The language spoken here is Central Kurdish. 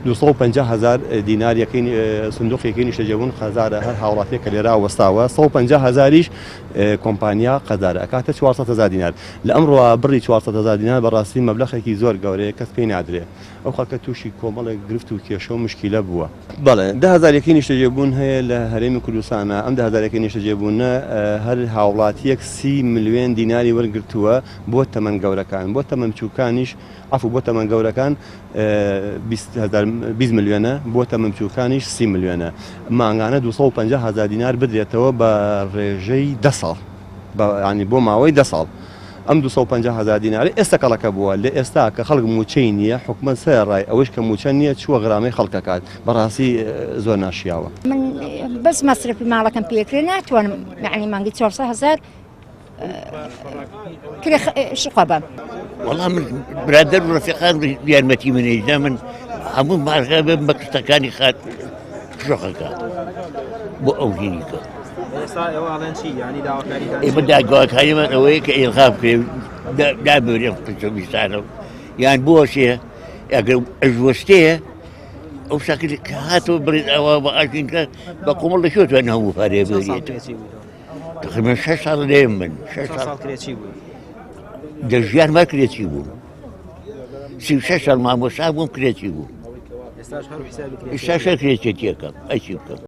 250 هەزار دینار یەکەی سندوقی یەکەی نیشتەجێبوون قەرزارە هەر هاوڵاتیەک کە لێرا وەستاوە 150 هەزاریش کۆمپانیا قەرزارە ئەکاتە 400 هەزار دینار لە ئەمڕۆ بڕی 400 هەزار دینار بەڕاستی مەبلەخێکی زۆر گەورەیە کەس پێی نادرێ ئەو خەڵکە تووشی کۆمەڵێک گرفت و کێشە و مشکیلە بووە. بەڵێ 10,000 یەکەی نیشتەجێبوون هەیە لە هەرێمی کوردستانە ئەم 10,000 یەکەی نیشتەجێبوونە هەر هاوڵاتیەک سی ملیۆن دیناری وەرگرتووە بۆ تەمەن گەورەکان بۆ تەمەن بچووکانیش عەفو بۆ تەمەن گەورەکان 20 ملیۆنە بۆ تەمەن بچووکانیش 30 ملیۆنە مانگانە 250 هەزار دینار بدرێتەوە بە ڕێژەی دە ساڵ ینی بۆ ماوەی دە ساڵ ئەم 250 هەزار دینارە ئێستا کەڵەکە بووە لە ئێستا کە خەڵک مووچەی نییە حکومەت سەرەڕای ئەوەش کە مووچە نییە چووە غرامەی خەڵکەکات بەڕاستی زۆر ناشیاوە. من بەس مەسرەفی ماڵەکەم پێکرێ ناتوانم یعنی مانگی 400 هەزار کرێ شقە بەم. وەڵا من برادەر و ڕەفیقان یارمەتی منی دا من هەموو مارغە بم بە قستەکانی خات شۆخەکە بۆ ئەو هینیکە ئێمە داگواکاریمان ئەوەیە کە ئێلغا بکرێ دابرێن قسە بیستانە یان بۆشێ ئەگەر ئەژوەستەیە ئەو شاکر کە هاتەوە بڵێت ئەوە بە ئاشینکە بە کۆمەڵ لە شوێتوان هەموو پارێ بێت تقریبا شەش ساڵ لێم من شەش ساڵ کرێچی بووی لە ژیان ما کرێچی بووم 36 ساڵ مامۆستا بووم کرێچی بووم ئێستاش هەر حسابی ئێستاش هەر کرێچێتیەکەم ئەی چی بکەم.